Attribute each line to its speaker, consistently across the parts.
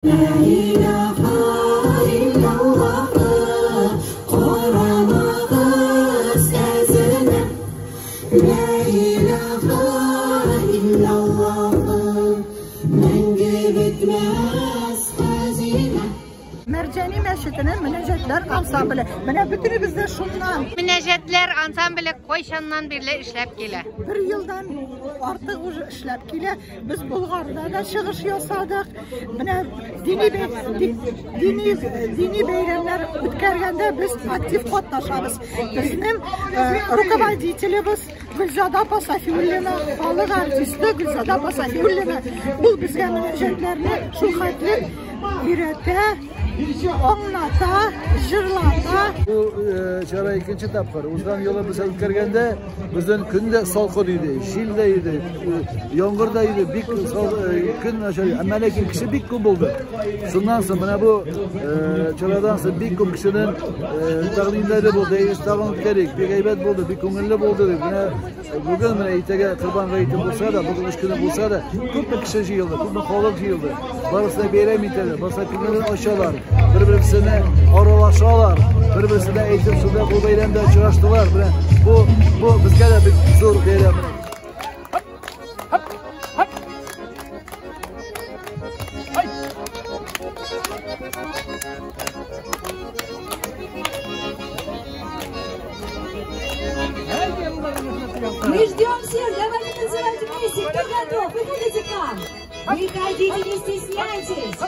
Speaker 1: Лә илаһа иллаллаһ, карамагыз әзенә. Лә илаһа иллаллаһ, мәңге бетмәс хәзинә.
Speaker 2: Мәрҗани мәчетенең мөнәҗәтләр ансамбле. Менә бөтенебез дә шуннан.
Speaker 3: Мөнәҗәтләр ансамбле кайчаннан бирле эшләп килә?
Speaker 2: Бер елдан артык уже эшләп килә. Без Болгарда да чыгыш ясадык. Менә дини дини дини бәйрәмнәр үткәргәндә без актив катнашабыз. Безнең руководителебез Гөлзада апа Сафиуллина, халык артисты Гөлзада апа Сафиуллина. Ул безгә мөнәҗәтләрне шул хәтле өйрәтә, аңлата, җырлата.
Speaker 4: Бу чара икенче тапкыр. Узган елы без үткәргәндә безнең көн дә салкын иде, җил дә иде, яңгыр да иде, бик көн начар. Әмма ләкин кеше бик күп булды. Шуннан соң менә бу чарадан соң бик күп кешенең тәкъдимнәре булды. Әйе, тагын үткәрик, бик әйбәт булды, бик күңелле булды дип. Менә бүген менә иртәгә Корбан гаете булса да, бүген эш көне булса да, күпме кеше җыелды, күпме халык җыелды. Барысы да бәйрәм итәләр, барысы да күңелен ачалар, бер-берсенә аралашалар, бер-берсенә әйтеп шунда бу бәйрәмдә очраштылар. Менә бу безгә дә бик зур бәйрәм.
Speaker 1: Мы ждем всех, давайте танцевать вместе. Кто готов? Выходите к нам. Выходите, не стесняйтесь.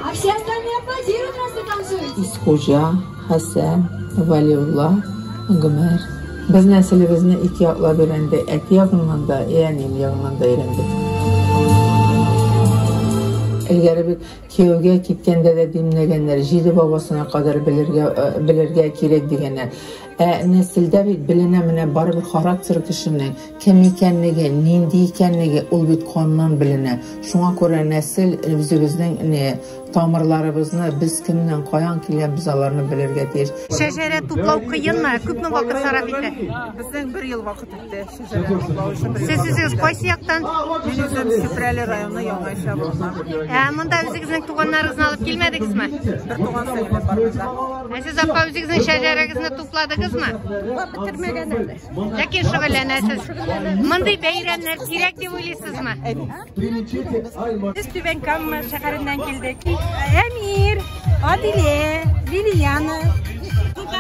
Speaker 1: А все остальные аплодируют, раз вы танцуете.
Speaker 5: Исхуҗа, Хәсән, Вәлиулла, Гомәр. Без нәселебезне ике яклап өйрәндек, әти ягыннан да, әнием ягыннан да өйрәндек. Элгәре бит кияүгә киткәндә дә димләгәннәр, җиде бабасына кадәр белергә, белергә кирәк дигәннәр. Ә нәселдә бит беленә менә барыбер характер кешенең кем икәнлеге, нинди икәнлеге, ул бит каннан беленә. Шуңа күрә нәсел үзебезнең не тамырларыбызны, без кемнән, каян килгән, без аларны белергә тиеш.
Speaker 3: Шәҗәрә туплау кыенмы? Күпме вакыт сарыф итә?
Speaker 6: Безнең бер ел вакыт үтте шәҗәрә туплау өчен.
Speaker 3: Сез үзегез кайсы яктан?
Speaker 6: Мин үзем Чүпрәле районы Яңа Ишә авылыннан.
Speaker 3: Ә монда үзегезнең туганнарыгызны алып килмәдегезме?
Speaker 6: Бер туган сеңлем бар монда.
Speaker 3: Ә сез, апа, үзегезнең шәҗәрәгезне тупладыгызмы?
Speaker 2: Туплап бетермәгән әле.
Speaker 3: Ләкин шөгыльләнәсез. Мондый бәйрәмнәр кирәк дип уйлыйсызмы?
Speaker 7: Без Түбән Кама шәһәреннән килдек. Әмир, Адилә, Лилияна,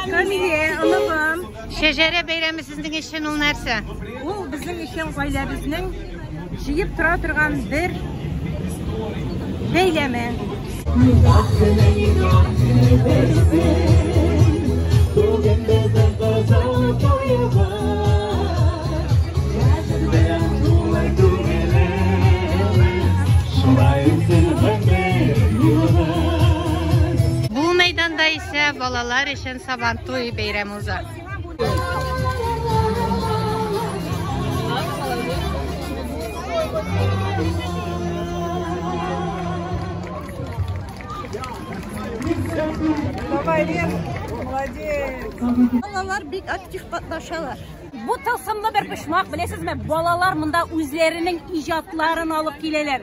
Speaker 7: Камилә, оныгым.
Speaker 3: Шәҗәрә бәйрәме сезнең өчен ул нәрсә?
Speaker 7: Ул безнең өчен гаиләбезнең җыеп тора торган бер бәйләме.
Speaker 3: Бу мәйданда исә балалар өчен Сабантуй бәйрәме уза.
Speaker 2: Балалар бик актив катнашалар.
Speaker 7: Бу тылсымлы бер почмак, беләсезме? Балалар монда үзләренең иҗатларын алып киләләр.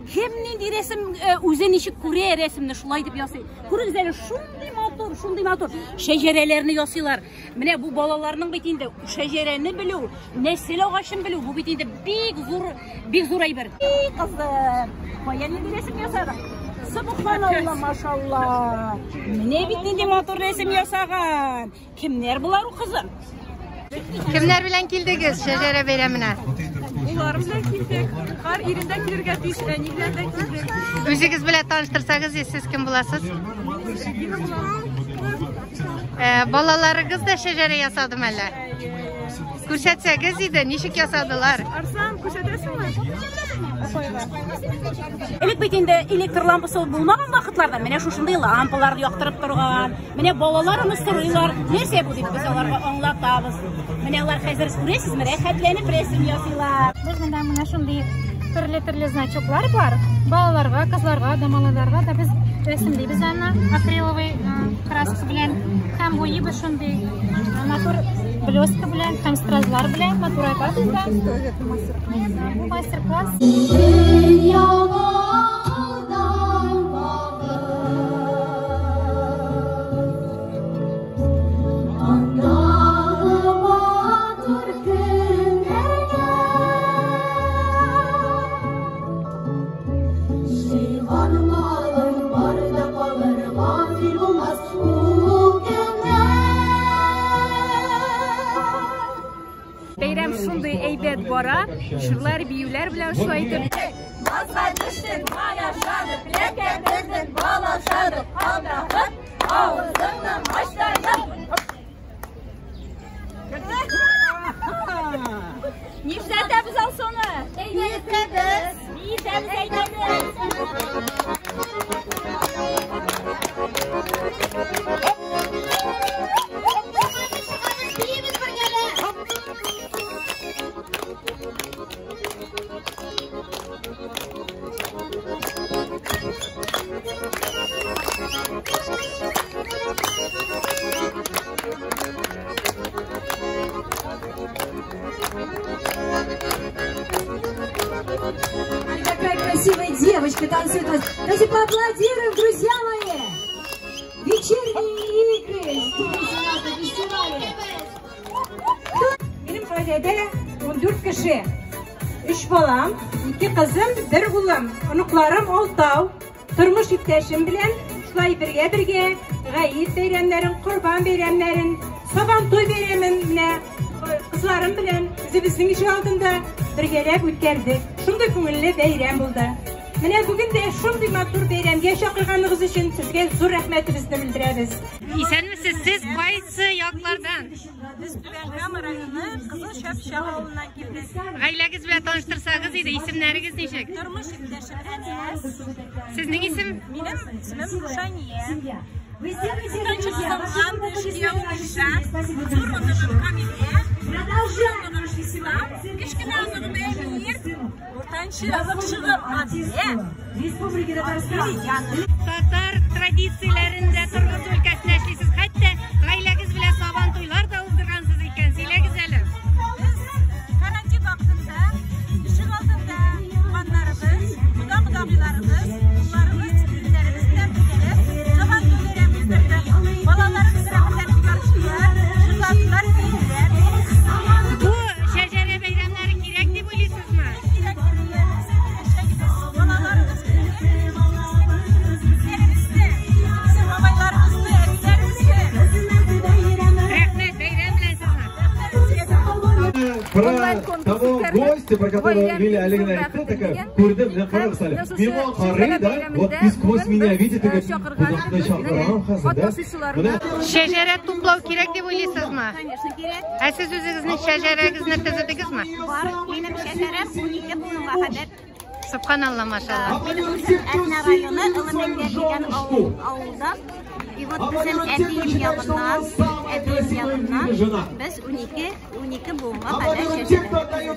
Speaker 7: Кем нинди рәсем, үзе ничек күрә рәсемне, шулай дип ясый. Күрегез әле, шундый матур, шундый матур шәҗәрәләрне ясыйлар. Менә бу балаларның бит инде шәҗәрәне белү, нәсел агачын белү, бу бит инде бик зур, бик зур әйбер. И, кызым, кая нинди рәсем ясадың? Субханалла, машалла. Менә бит нинди матур рәсем ясаган. Кемнәр болар, кызым?
Speaker 3: Кемнәр белән килдегез шәҗәрә бәйрәменә?
Speaker 6: Уларым белән килдек. Һәр ирендә килергә тиеш, әни белән дә килдек.
Speaker 3: Үзегез белән таныштырсагыз, сез кем буласыз? Балаларыгыз да шәҗәрә ясадымы әллә? Күрсәтсәгез иде, ничек ясадылар?
Speaker 6: Арслан, күрсәтәсеңме?
Speaker 7: Элек бит инде электр лампасы булмаган вакытларда менә шушындый лампалар яктырып торган. Менә балалар аны сорыйлар, нәрсә бу дип без аларга аңлатабыз. Менә алар хәзер күрәсезме, рәхәтләнеп рәсем ясыйлар.
Speaker 8: Без монда менә шундый Төрле-төрле значоклар бар. Балаларга, кызларга да, малайларга да без рәсемлибез аны акриловый краска белән. Һәм буйыбыз шундый матур блестка белән һәм стразлар белән матурайтабыз да. Бу мастер-класс.
Speaker 6: Бәйрәм шундый әйбәт бара, җырлар, биюләр белән шулай итеп. Базга төштек, май ашадык, ләкә бердек, бал ашадык, анда авызыңны ач. Нишләтәбез Алсуны? Биетәбез. Биетәбез, әйдәгез.
Speaker 1: Какая красивая девочка танцует. Давайте поаплодируем, друзья мои! Вечерние игры здесь у нас на фестивале.
Speaker 6: Минем гаиләдә 14 кеше. 3 балам, 2 кызым, 1 улым. Оныкларым алтау. Тормыш иптәшем белән шулай бергә-бергә Гает бәйрәмнәрен, Корбан бәйрәмнәрен, Сабантуй бәйрәмен менә кызларым белән үзебезнең ишегалдында бергәләп үткәрдек. Шундый күңелле бәйрәм булды. Менә бүген дә шундый матур бәйрәмгә чакырганыгыз өчен сезгә зур рәхмәтебезне белдерәбез.
Speaker 3: Исәнмесез, сез кайсы яклардан?
Speaker 6: Без Түбән Кама районы Кызыл Чапчак авылыннан килдек.
Speaker 3: Гаиләгез белән таныштырсагыз иде, исемнәрегез ничек?
Speaker 6: Тормыш иптәшем Әнәс.
Speaker 3: Сезнең исем?
Speaker 6: Минем исемем Рушания.
Speaker 1: Вы сделаете это,
Speaker 6: Уртанчы
Speaker 1: друзья.
Speaker 6: кызым
Speaker 1: Ваши
Speaker 6: Андыш,
Speaker 1: аплодисменты
Speaker 6: киявем
Speaker 1: наши
Speaker 6: Илшат,
Speaker 1: Спасибо,
Speaker 6: зур
Speaker 1: друзья.
Speaker 6: оныгым Камилә,
Speaker 1: Продолжаем
Speaker 6: оныгым Ислам, кечкенә оныгым Әмир, уртанчы оныкчыгым Адилә,
Speaker 1: Республики Татарстан.
Speaker 3: Татар традицияләрен дә торгызу өлкәсендә эшлисез. Хәтта гаиләгез белән Сабантуйлар да уздыргансыз икән. Сөйләгез әле.
Speaker 6: Без карантин вакытында ишегалдында туганнарыбыз, кода-кодагыйларыбыз, улларыбыз, киленнәребез белән бергәләп Сабантуй бәйрәме уздырдык. Балаларыбыз рәхәтләнеп ярыштылар, җырладылар, биеделәр.
Speaker 3: Бу шәҗәрә бәйрәмнәре кирәк дип уйлыйсызмы?
Speaker 6: Кирәк дип уйлыйбыз. Киләчәгебез, балаларыбыз үзләребезне, үзебезнең бабайларыбызны, әбиләребезне.
Speaker 3: Рәхмәт, бәйрәм белән сезне.
Speaker 9: Про того гостя, про которого Лилия Олеговна әйтте, такая, күрдем, менә карагыз әле. Миңа карый, да, вот и сквозь меня видит, и говорит, кунакны чакырам хәзер, да? Менә
Speaker 3: Шәҗәрә туплау кирәк дип уйлыйсызмы?
Speaker 7: Конечно, кирәк.
Speaker 3: Ә сез үзегезнең шәҗәрәгезне төзедегезме?
Speaker 7: Бар, минем шәҗәрәм 12 буынга кадәр.
Speaker 3: Субханалла, машалла.
Speaker 7: Минем үзем Әтнә районы Ылымәнгә дигән авылдан. И вот безнең әтием ягыннан, әбием ягыннан без 12 буынга кадәр шәҗәрә.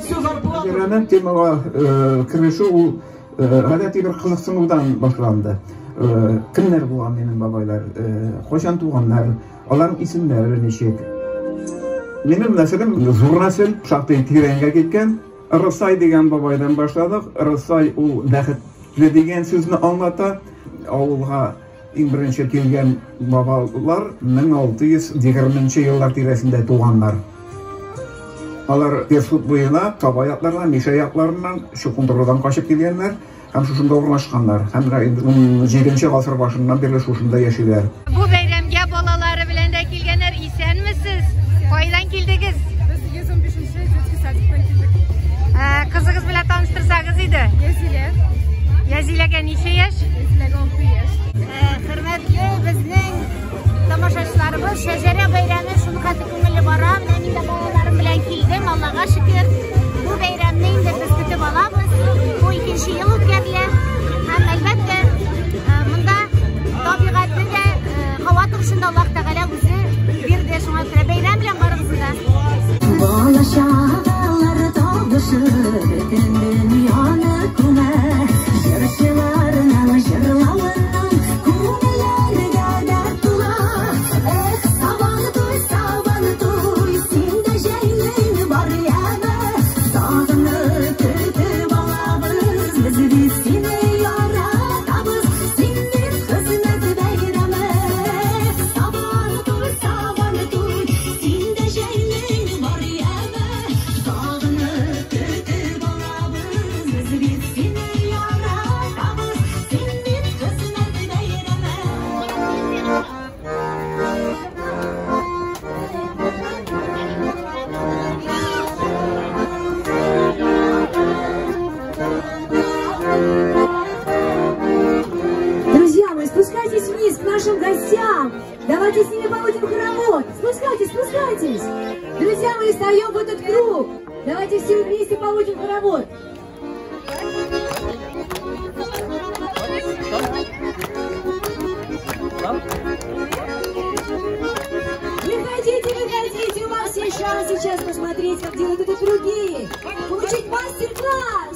Speaker 10: Шәҗәрәнең темага кереше ул гадәти бер кызыксынудан башланды. Кемнәр булган минем бабайлар, кайчан туганнар, аларның исемнәре ничек? Минем нәселем зур нәсел, шактый тирәнгә киткән. Рысай дигән бабайдан башладык. Рысай ул бәхетле дигән сүзне аңлата. Авылга иң беренче килгән бабалар 1620 еллар тирәсендә туганнар. Алар Персут буена, Саба якларыннан, Мишә якларыннан, Чукындырудан качып килгәннәр һәм шушында урнашканнар. Һәм 17 гасыр башыннан бирле шушында яшиләр.
Speaker 3: Бу бәйрәмгә балалары белән дә килгәннәр. Исәнмесез? Кайдан килдегез?
Speaker 6: Без 115 детский садиктан килдек.
Speaker 3: Кызыгыз белән таныштырсагыз иде.
Speaker 6: Язилә.
Speaker 3: Язиләгә ничә яшь?
Speaker 6: Язиләгә 6 яшь.
Speaker 7: Хөрмәтле безнең тамашачыларыбыз, шәҗәрә бәйрәме шулкадәр күңелле бара. Менә мин дә балаларым белән килдем, Аллага шөкер. Бу бәйрәмне инде без көтеп алабыз. Бу икенче ел үткәрелә. Һәм әлбәттә, монда табигатьне дә, һава торышын да Аллаһ Тәгалә үзе бирде. Шуңа күрә бәйрәм белән барыгызны да.
Speaker 1: Бала чагалар тавышы бөтен дөньяны Давайте с ними поводим хоровод. Спускайтесь, спускайтесь. Друзья мои, встаем в этот круг. Давайте все вместе поводим хоровод. Выходите, выходите, у вас есть шанс сейчас посмотреть, как делают это другие. Получить мастер-класс.